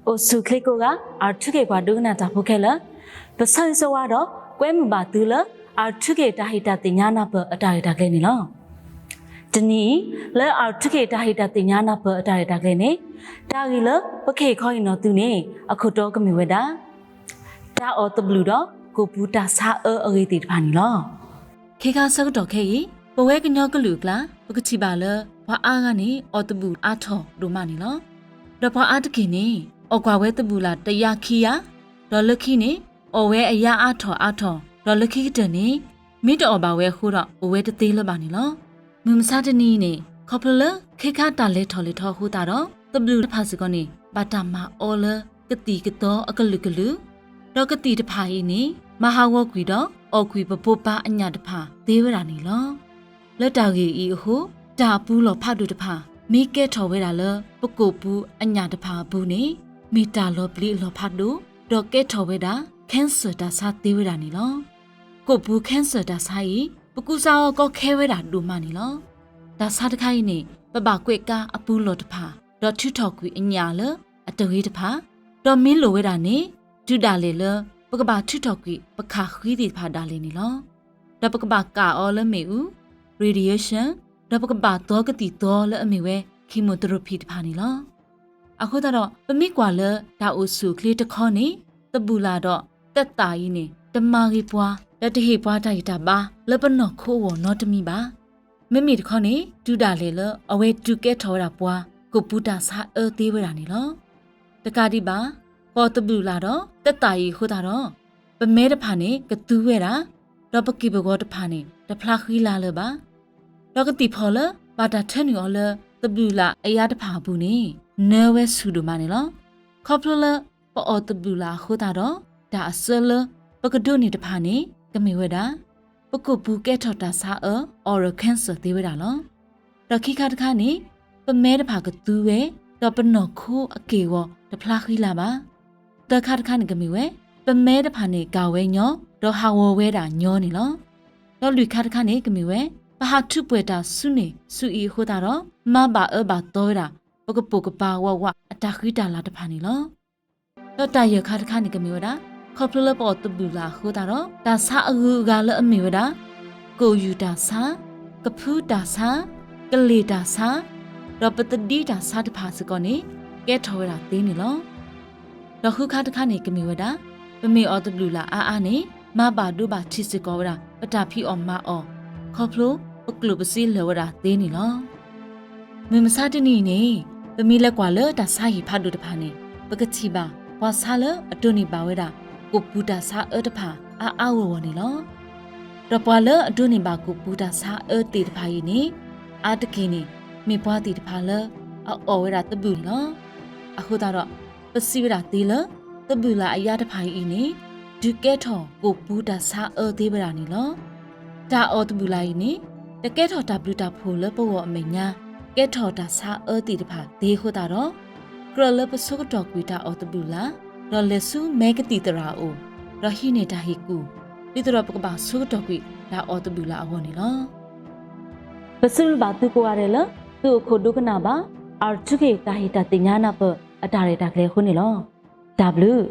အိၣ်ဆူၣ်ချ့ကိးဂၤ R two K ပှၤဒိကနၣ်တၢ်ဖိခဲလၢာ်, ပဆၢဂ့ၤဆၢဝါဒီးကွဲမုာ်ဘၣ်သုလၢ R two K တၢ်ဟ့ၣ်တၢ်သ့ၣ်ညါနၢ်ပၢၢ်အတၢ်ရဲၣ်တၢ်ကျဲၤန့ၣ်လီၤ. တနံၤအံၤ လၢ R two K တၢ်ဟ့ၣ်တၢ်သ့ၣ်ညါနၢ်ပၢၢ်အတၢ်ရဲၣ်တၢ်ကျဲၤန့ၣ်, တၢ်ဂ့ၢ်လၢပကဟ့ၣ်ခီဟ့ၣ်နီၤသုန့ၣ် အခိၣ်တီကမ့ၢ်ဝဲဒၣ် တၢ်အီၣ်သဘျုးဒီးကိာ်ပူၤတၢ်ဆါအၢအဂ့ၢ်သ့ၣ်တဖၣ်န့ၣ်လီၤ. ခ့ခါဆၢကတီၢ်ခဲအံၤ ပဝဲကညီကလုာ်အကျါ ပကထံၣ်ဘၣ်လၢ ပှၤအါဂၤန့ၣ် အီၣ်သဘျုးအါထီၣ်ဒိၣ်မးန့ၣ်လီၤ. ဒီးပှၤအါတက့ၢ်န့ၣ် အီၣ်ကွၢ်ဝဲသဘျုးလၢ်တယါခံယါ, ဒီးလၢခံန့ၣ် အီၣ်ဝဲအယါအါထီၣ်အါထီၣ်, ဒီးလၢခံကတၢၢ်န့ၣ် မ့ၢ်တအီၣ်ဘၣ်ဝဲအဃိဒီး အိၣ်ဝဲတသ့လၢၤဘၣ်န့ၣ်လီၤ. မုၢ်မဆါတနံၤအံၤန့ၣ် ခီဖျိလၢခ့ခါတၢ်လဲၤထီၣ်လဲၤထီအဃိသတးဒီး သဘျုးတဖၣ်စ့ၢ်ကီးန့ၣ် ဘၣ်တၢ်မၤအီလၢကသံၣ်ကသီအကလုာ်ကလုာ်, ဒီးကသံၣ်တဖၣ်အံၤန့ၣ် မၤဟးဂီၤကွံာ်ဒီးအီၣ်ကွံာ်ပဘိးပၢ်အညၣ်တဖၣ်သ့ဝဲဒၣ်န့ၣ်လီၤ. လၢတၢ်ဂ့ၢ်အံၤအဃိ တၢ်အပူၤလီၢ်ဖးဒိၣ်တဖၣ် မ့ၢ်ကဲထီၣ်ဝဲဒၣ်လၢ ပကိာ်ပူၤအညၣ်တဖၣ်အပူၤန့ၣ် မ့ၢ်တၢ်လီၤပျံၤအလီၢ်ဖးဒိၣ်, ဒီးကဲထီၣ်ဝဲဒၣ် cancer တၢ်ဆါသ့ဝဲဒၣ်န့ၣ်လီၤ. ကိာ်ပူၤ cancer တၢ်ဆါအံၤ ပကူစါအီၤကီခဲဝဲဒၣ်ဒိၣ်မးန့ၣ်လီၤ. တၢ်ဆါတခါအံၤန့ၣ် ပဘၣ်ကွဲးကါအပူၤလီၢ်တဖၣ် ဒီးထုးထီၣ်ကွံာ်အညၣ်လၢအတဂ့ၤတဖၣ်, ဒီးမ့ၢ်လိၣ်ဝဲဒၣ်န့ၣ် တုၤဒၣ်လဲာ်လၢ ပကဘၣ်ထုးထီၣ်ကွံာ်ပခးဃံသ့ၣ်တဖၣ်ဒၣ်လဲာ်န့ၣ်လီၤ. ဒီးပကဘၣ်ကၣ်အီၤလၢမ့ၣ်အူ radiation, ဒီးပကဘၣ်သီကသံၣ်သီလၢအမ့ၢ်ဝဲ chemotherapy တဖၣ်န့ၣ်လီၤ. အဃိသတးဒီး ပမ့ၢ်ကွၢ်လၢတၢ်အိၣ်ဆူၣ်အိၣ်ချ့တခီန့ၣ် သဘျုးလၢ်ဒီးသက်သာအံၤန့ၣ် တမၤဂ့ၤပှၤ ဒီးတဟ့ၣ်ပှၤတၢ်ဂံၢ်တၢ်ဘါလၢပနီၢ်ခိအဂီၢ်နီတမံၤဘၣ်. မ့မ့ၢ်တခီန့ၣ် တုၤဒၣ်လဲာ်လၢအဝဲတုၤကဲထီၣ်ဝဲဒၣ်ပှၤ ကိာ်ပူၤတၢ်ဆါအၢသ့ဝဲဒၣ်န့ၣ်လီၤ. တကးဒံးဘၣ် ပအီၣ်သဘျုးလၢ်ဒီးသက်သာအံၤအဃိသတးဒီး ပမဲတဖၣ်န့ၣ်ကသူဝဲဒၣ်, ဒီးပက့ၢ်ပဂီၤတဖၣ်န့ၣ် တဖျါဃံလၤလၢၤဘၣ်. ဒီးကသံၣ်ဖီၣ်လၢဘၣ်တၢ်ထၢနုာ်အီၤလၢသဘျုးလၢ်အယါတဖၣ်အပူၤန့ၣ် နၢဝဲဆူၣ်ဒိၣ်မးန့ၣ်လီၤ. ခီဖျိလၢပအီၣ်သဘျုးလၢ်အဃိသတးဒီး တၢ်အစၢလၢပကဒိးန့ၢ်တဖၣ်န့ၣ် ကမ့ၢ်ဝဲဒၣ် ပကိာ်ပူၤကဲထီၣ်တၢ်ဆါအၢ oral cancer သ့ဝဲဒၣ်လီၤ. ဒီးခံခါတခါန့ၣ် ပမဲတဖၣ်ကသူဝဲ, ဒီးပနီၢ်ခိအက့ၢ်အဂီၤတဖျါဃံလၤဘၣ်. သၢခါတခါန့ၣ်ကမ့ၢ်ဝဲ ပမဲတဖၣ်န့ၣ်ကၢ်ဝဲညီ, ဒီးဟးဂီၤဝဲဒၣ်ညီန့ၣ်လီၤ. ဒီးလွံၢ်ခါတခါန့ၣ်ကမ့ၢ်ဝဲ ပဟးထူးပှဲၤတၢ်ဆူန့ၣ်ဆူအံၤအဃိသတးဒီး မၤဘၣ်အၢဘၣ်သီဝဲဒၣ် ပကပိာ်ကပၤဝးဝးအတၢ်ဃံတၢ်လၤတဖၣ်န့ၣ်လီၤ. ဒီးတၢ်ယဲၢ်ခါတခါန့ၣ်ကမ့ၢ်ဝဲဒၣ် ခီဖျိလၢပအီၣ်သဘျုးလၢ်အဃိသတးဒီး တၢ်ဆါအဂုၤအဂၤလၢအမ့ၢ်ဝဲဒၣ် ကိာ်ယူၢ်တၢ်ဆါ, ကဖုတၢ်ဆါ, ကလ့ၢ်တၢ်ဆါ, ဒီးပသဒံတၢ်ဆါတဖၣ်စ့ၢ်ကီးန့ၣ် ကဲထီၣ်ဝဲဒၣ်သ့န့ၣ်လီၤ. ဒီးဃုခါတခါန့ၣ်ကမ့ၢ်ဝဲဒၣ် ပမ့ၢ်အီၣ်သဘျုးလၢ်အါအါန့ၣ် မၤဘၣ်ဒိဘၣ်ထံးစ့ၢ်ကီးဝဲဒၣ် ပတၢ်ဖံးအီၣ်မၤအီၣ် ခီဖျိပကျိၣ်ပစ့လၢာ်ဝဲဒၣ်သ့န့ၣ်လီၤ. မုၢ်မဆါတနံၤအံၤန့ၣ် ပမ့ၢ်လဲၤကွၢ်လၢတၢ်ဆါဟံၣ်ဖးဒိၣ်တဖၣ်န့ၣ် ပကထံၣ်ဘၣ် ပှၤဆါလၢအဒိးန့ၢ်ဘၣ်ဝဲဒၣ် ကိာ်ပူၤတၢ်ဆါအၢတဖၣ် အါအါဂီၢ်ဂီၢ်န့ၣ်လီၤ. ဒီးပှၤလၢအဒိးန့ၢ်ဘၣ်ကိာ်ပူၤတၢ်ဆါအၢသ့ၣ်တဖၣ်အံၤန့ၣ် အါတက့ၢ်န့ၣ် မ့ၢ်ပှၤသ့ၣ်တဖၣ်လၢအအီၣ်ဝဲဒၣ်သဘျုးန့ၣ်လီၤ. အဃိသတးဒီး ပစံးဝဲဒၣ်သ့လၢ သဘျုးလၢ်အယါတဖၣ်အံၤန့ၣ် ဒုးကဲထီၣ်ကိာ်ပူၤတၢ်ဆါအၢသ့ဝဲဒၣ်န့ၣ်လီၤ. တၢ်အီၣ်သဘျုးလၢ်အံၤန့ၣ် တကဲထီၣ်တၢ်ဘျုးတၢ်ဖှိၣ်လၢပဂီၢ်အမဲာ်ညါ ကဲထီၣ်တၢ်ဆါအၢသ့ၣ်တဖၣ်သ့အဃိသတးဒီး ကြၢးလၢပဆိကတီၢ်ကွံာ်တၢ်အီၣ်သဘျုးလၢ် ဒီးလဲၤဆူမဲကသံၣ်သရၣ်အအိၣ် ဒီးဟံးန့ၢ်တၢ်ဟ့ၣ်ကူၣ် ဒ်သိးဒီးပကဘၣ်ဆိကတီၢ်ကွံာ်တၢ်အီၣ်သဘျုးလၢ်အဂီၢ်န့ၣ်လီၤ. ပစံးဘျုးဘၣ်သုကိးဂၤဒဲးလၢ သုအိၣ်ခိးဒိကနၣ်ဘၣ် R two K တၢ်ဟ့ၣ်တၢ်သ့ၣ်ညါနၢ်ပၢၢ်အတၢ်ရဲၣ်တၢ်ကျဲၤအဃိန့ၣ်လီၤ. တၢ်ဘျုး